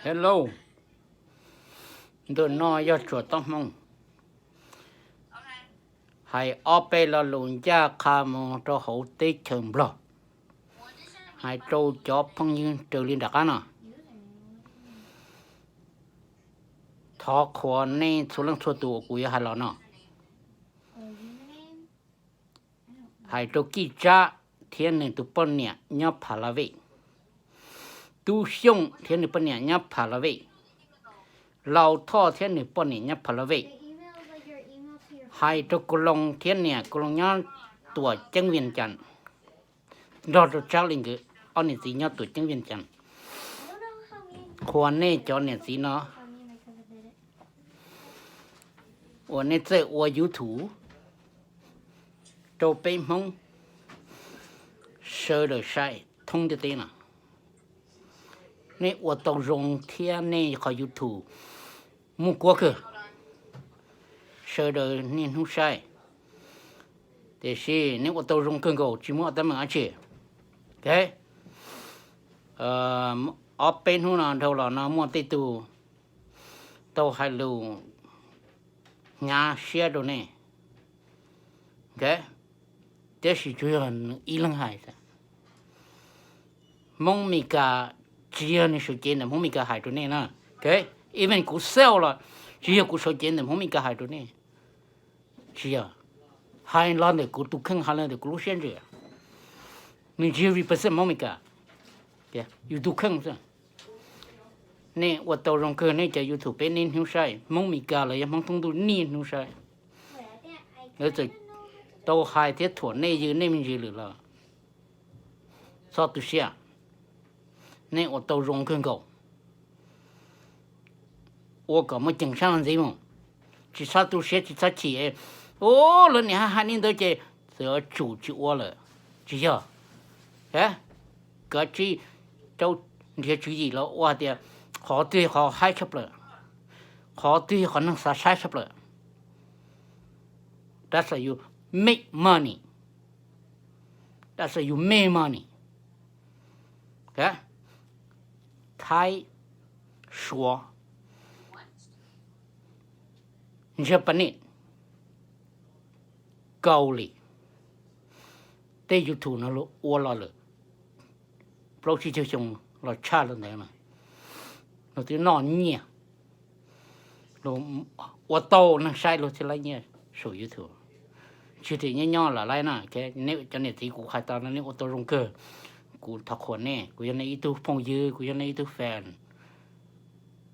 Hello, ntu no yog Tsuas Tob Hmoob hais ob peb lo lus ncaj qha mus rau hauv teb chaws Nplog, hais rau cov phooj ywg raws li nram qab no. Thov qhuas nej txhua leej txhua tus uas kuv yuav hais los no. Hais rau Kij Tsab thiab nws tus poj niam nyob Pha La Vej, Tub Xyooj thiab nws poj niam nyob Pha La Vej, Laus Thoj thiab nws poj niam nyob Pha La Vej. Hais rau Ku Loo thiab niam Ku Loo nyob Tuam Ceeb Vias Cas, nrog rau Tsab li nkawd ob niam txiv nyob Tuam Ceeb Vias Cas. Qhuas nej cov niam txiv no uas nej txawj ua YouTube rau peb Hmoob sawv daws saib thoob ntiaj teb no. Nej ua tau zoo thiab nej qhov YouTube muaj kuab kawg, sawv daws niaj hnub saib. Tiam sis nej ua tau zoo kawg nkaus tsis muaj teeb meem dab tsi. Ob peb hnub no dhau los no muaj tej tug tau hais lus hnyav siab rau nej, tiam sis tsuas yog nws ib leeg hais. Hmoob Mes Kas tsis yog nws sawv cev ntawm Hmoob Mes Kas hais rau nej na. Even kuv xauj los tsis yog kuv sawv cev ntawm Hmoob Mes Kas hais rau nej. Tsis yog, hais los ntawm kuv tus kheej, hais los ntawm kuv lub siab ntsws, nws tsis yog represent Hmoob Mes Kas, yus tus kheej xwb. Nej ua tau zoo kawg nej cov YouTube peb niaj hnub saib, Hmoob Mes Kas los yog Hmoob thoob ntuj niaj hnub saib. Lawv txawm tau hais thiab thuam nej ywg nej me ntsis lawm los txhob tu siab, nej ua tau zoo kawg nkaus. Ua kom muaj ceem sab ntxiv mus, tsis txhob tu siab tsis txhob chim. Ua lawv niam hais li ntawd ces txawm tsum tsis ua lawm, tsis yog. Kav tsij rau nrhiav tswv yim los ua hais tias qhov twg yog qhov haib tshaj plaws, qhov twg yog qhov neeg xav saib tshaj plaws. That's how you make money. That's how you make money. Thaib, Suav, Japanese, Kaus Lim, tej YouTube no luag ua los lawm plaub tsib caug xyoo los tshaj lawm ntawd, luag twb noj nyiaj, ua tau neeg saib luag thiaj laib nyiaj saum YouTube. Tsis tias nyob nyob los laib na. Cov niam txiv, kuv hais tau no nej ua tau zoo kawg. Kuv thov qhuas nej, kuv yog nej ib tug phooj ywg, kuv yog nej ib tug fan.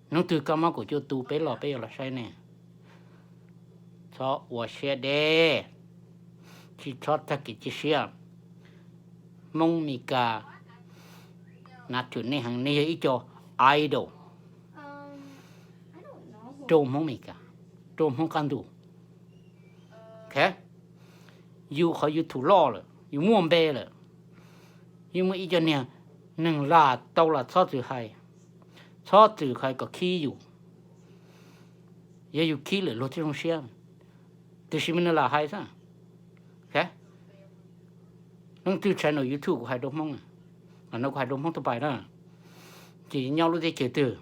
Hnub twg koj muab kuv cuaj tu peb los peb yuav los saib nej. Txhob ua siab deb, tsis txhob tag kev cia siab. Hmoob Mes Kas nav tswm nej heev, nej yog ib co idol rau Hmoob Mes Kas, rau Hmoob qab ntuj. Yus qhov YouTube loj lawm, yus muaj npe lawm, yus muaj ib co niag neeg lam tau los txhob txwm hais, txhob txwm hais kom khib yus. Yog yus khib lawm luag thiaj zoo siab, tiam sis mas nws lam hais xwb. Leej twg channel YouTube kuv hais rau Hmoob, no kuv hais rau Hmoob tub pais na, ces nyob lub teb chaws twg,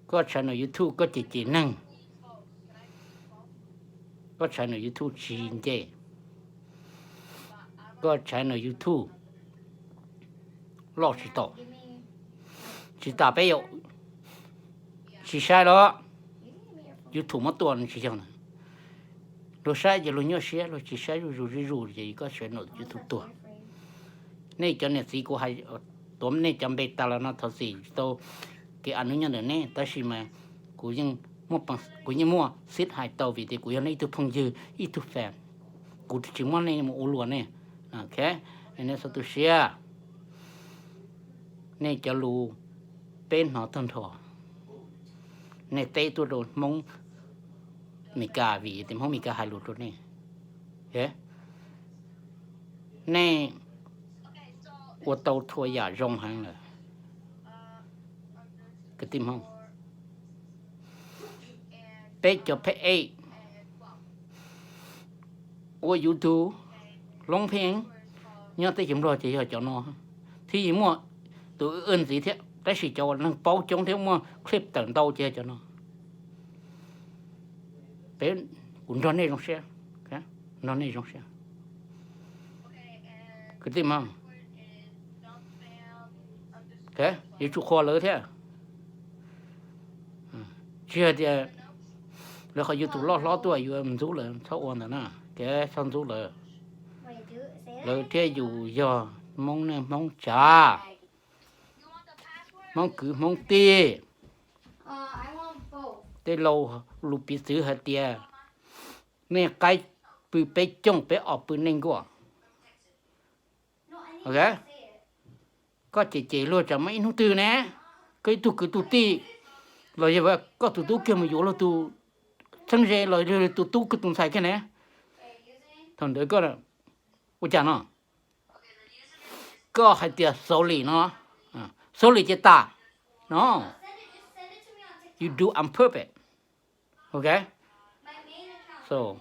koj channel YouTube koj cem cem neeg, koj channel YouTube tsis nce, koj channel YouTube loj tsis tau, tsis tas peb yuav tsis saib los YouTube muab tua nws tsis yog na. Luag saib ces luag nyuaj siab, luag tsis saib zuj zus zuj zus ces koj channel YouTube tuag. Nej cov niam txiv, kuv hais tuav nej cov npe tas los no thov txim tsis tau kev a nub nyob ntawm nej, tab sis mas kuv yeej muaj xib hais tau vim tias kuv yog nej ib tug phooj ywg ib tug fan, kuv tsis muab nej mus ua luam nej. Nej txhob tu siab, nej cov lus peb hnov tag nrho, nej teb tuaj rau Hmoob Mes Kas vim tias Hmoob Mes Kas hais lus rau nej. Nej ua tau txhua yam zoo heev lawm. Kwv tij Hmoob, peb cov pheej ej ua YouTube, loob pheej nyob teb chaws Nplog ces yog cov no, thiab yeej muaj tus wb ntxiv thiab. Tab sis cov uas neeg paub coob thiab muaj clip tawm ntau ces cov no. Peb, kuv nrog nej zoo siab, nrog nej zoo siab. Kwv tij, yuav tsum qhuas lawv thiab. Tsis hais tias lawv qhov YouTube loj hlob tuaj yuav ntxub lawv, txhob ua ntawd na, kev txhob ntxub lawv. Lawv thiab yus yog Hmoob neej Hmoob tsav, Hmoob kwv Hmoob tij. Tej laus lus piv txwv hais tias, nej qaib pw peb cooj, peb os pw nej nkuaj. Koj cem cem luag tsam muaj ib hnub twg ne, koj ib tug kwv tug tij los yog koj tus tub kiag mus yuav luag tus txheeb ze los yog tus tub kiag tus ntxhais kiag ne, thaum ntawd koj ua cas no? Koj hais tias sorry no, sorry ces tas no. You do on purpose. Ok, so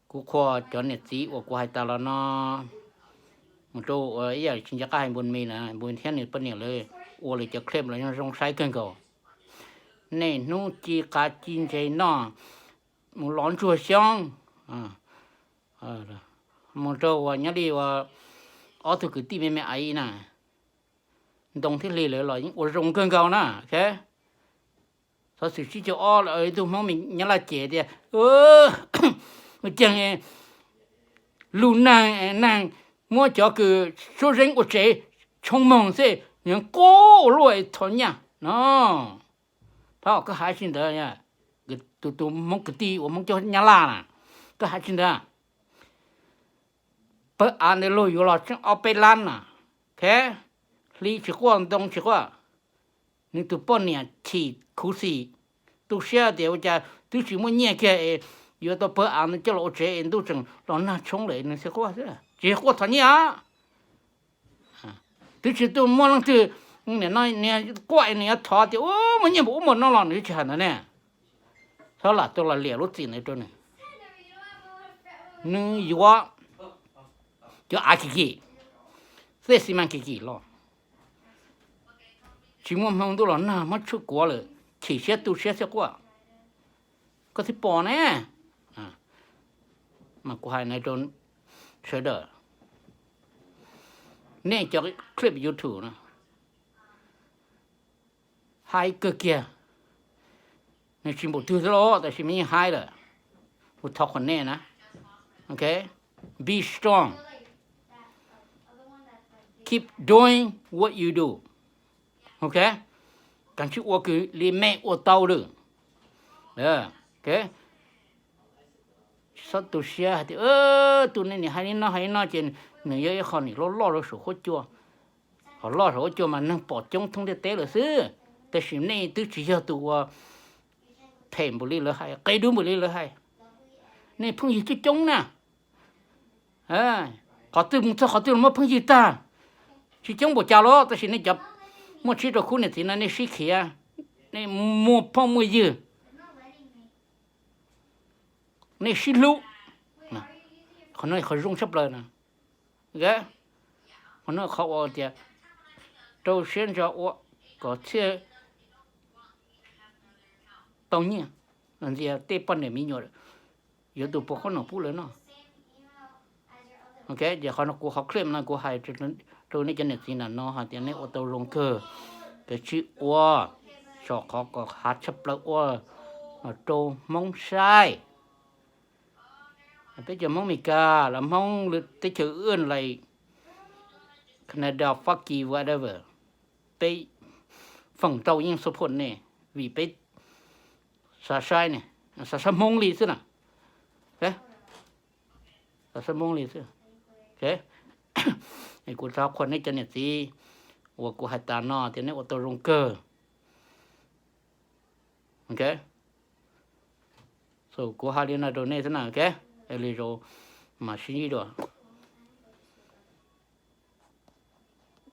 kuv qhuas cov niam txiv uas kuv hais tas los no mus rau ib yam tsis nco qab hais npus me na, npus thiab nws poj niam lawv ua lawv cov clip los yeej zoo saib kawg nkaus. Nej hnub ci qas ci ntses noj, mus lov ntsuag xyoob, mus rau uas nyob li uas ob tug kwv tij me me aiv na, Ntoo thiab Hli lawv los yeej ua zoo kawg nkaus na. Xov xwm tsib caug ob, ib tug Hmoob Nyab Laj cem tias, ua caag lug naag, naag muab cov kws suab zeeb ua tsev tshoob moog xwb, nws quaj ua luaj thov nyaj no. Thov koj hais tsi ntawd, tus tus Hmoob kwv tij uas Hmoob cov Nyab Laj na, koj hais tsi ntawd. Pawg av ntawd luag yuav los tseem ob peb lab na, Hli tsis quaj Ntoo tsis quaj. Nws tus poj niam chim khuv xim, tu siab tias ua cas twb tsis muaj nyiaj kiag es yuav tau pawg av ntawd coj los ua tsev es ntuj tseem los nag tshoob lawm nws thiaj quaj xwb, tsis yog quaj thov nyiaj os. Twb tsis tuaj muaj leej twg, nim no nws quaj nws yuav thov tias ua muaj nyiaj npaum ub npaum no los nws tsis hais ntawd ne. Txhob lam tuaj los liam lub txim ntawd rau nws. Nws yuav cov av kim kim, xej xi mas kim kim los, tsis muaj hmoo ntuj los nag muab tshuaj kuav lawm, chim siab tu siab thiaj quaj. Koj thiaj pom ne. Mas kuv hais na rau sawv daws, nej cov clip YouTube no haib kawg kiag. Nws tsis npaum twg thiab los tab sis mas yeej haib lawm. Kuv thov qhuas nej na. Ok, be strong, keep doing what you do. Ok, kav tsij ua kws li mej ua tau lawm. Tsis txhob tu siab hais tias tus nej nim hais li no hais li no ces nws yog ib qho nim loj loj rau saum huab cua. Qhov loj saum huab cua mas neeg pom coob thoob ntiaj teb lawm xwb, tab sis nej twb tsis yog tus uas phem npaum li lawv hais, qe dub npaum li lawv hais. Nej phooj ywg coob coob na. Qhov twg mus txog qhov twg los muaj phooj ywg tag. Tsis coob npaum cas los tab sis nej cov muaj tsib rau khub niam txiv no nej sib khiav, nej muaj phooj muaj ywg, nej sib hlub. Qhov no qhov zoo tshaj plaws na. Qhov no qhov uas tias rau siab ntso ua kom thiaj tau nyiaj, ntxias tej poj niam me nyuam yuav tus puas khob noom pub lawv noj. Ok, ces qhov no kuv qhov clip no kuv hais rau nej cov niam txiv ntawm no hais tias nej ua tau zoo kawg, kav tsij ua, tso qhov kom hav tshaj plaws ua rau Hmoob saib. Peb cov Hmoob Meskas los Hmoob teb chaws ub like Canada, Fab Kis, whatever, peb feem ntau yeej support nej vim peb xav saib, xav saib Hmoob li xwb na. Xav saib Hmoob li xwb. Kuv thov qhuas nej cov niam txiv uas kuv hais tas no tias nej ua tau zoo kawg. Ok, kuv hais li no rau nej xwb na. Ok, li zoo mas sib ntsib dua.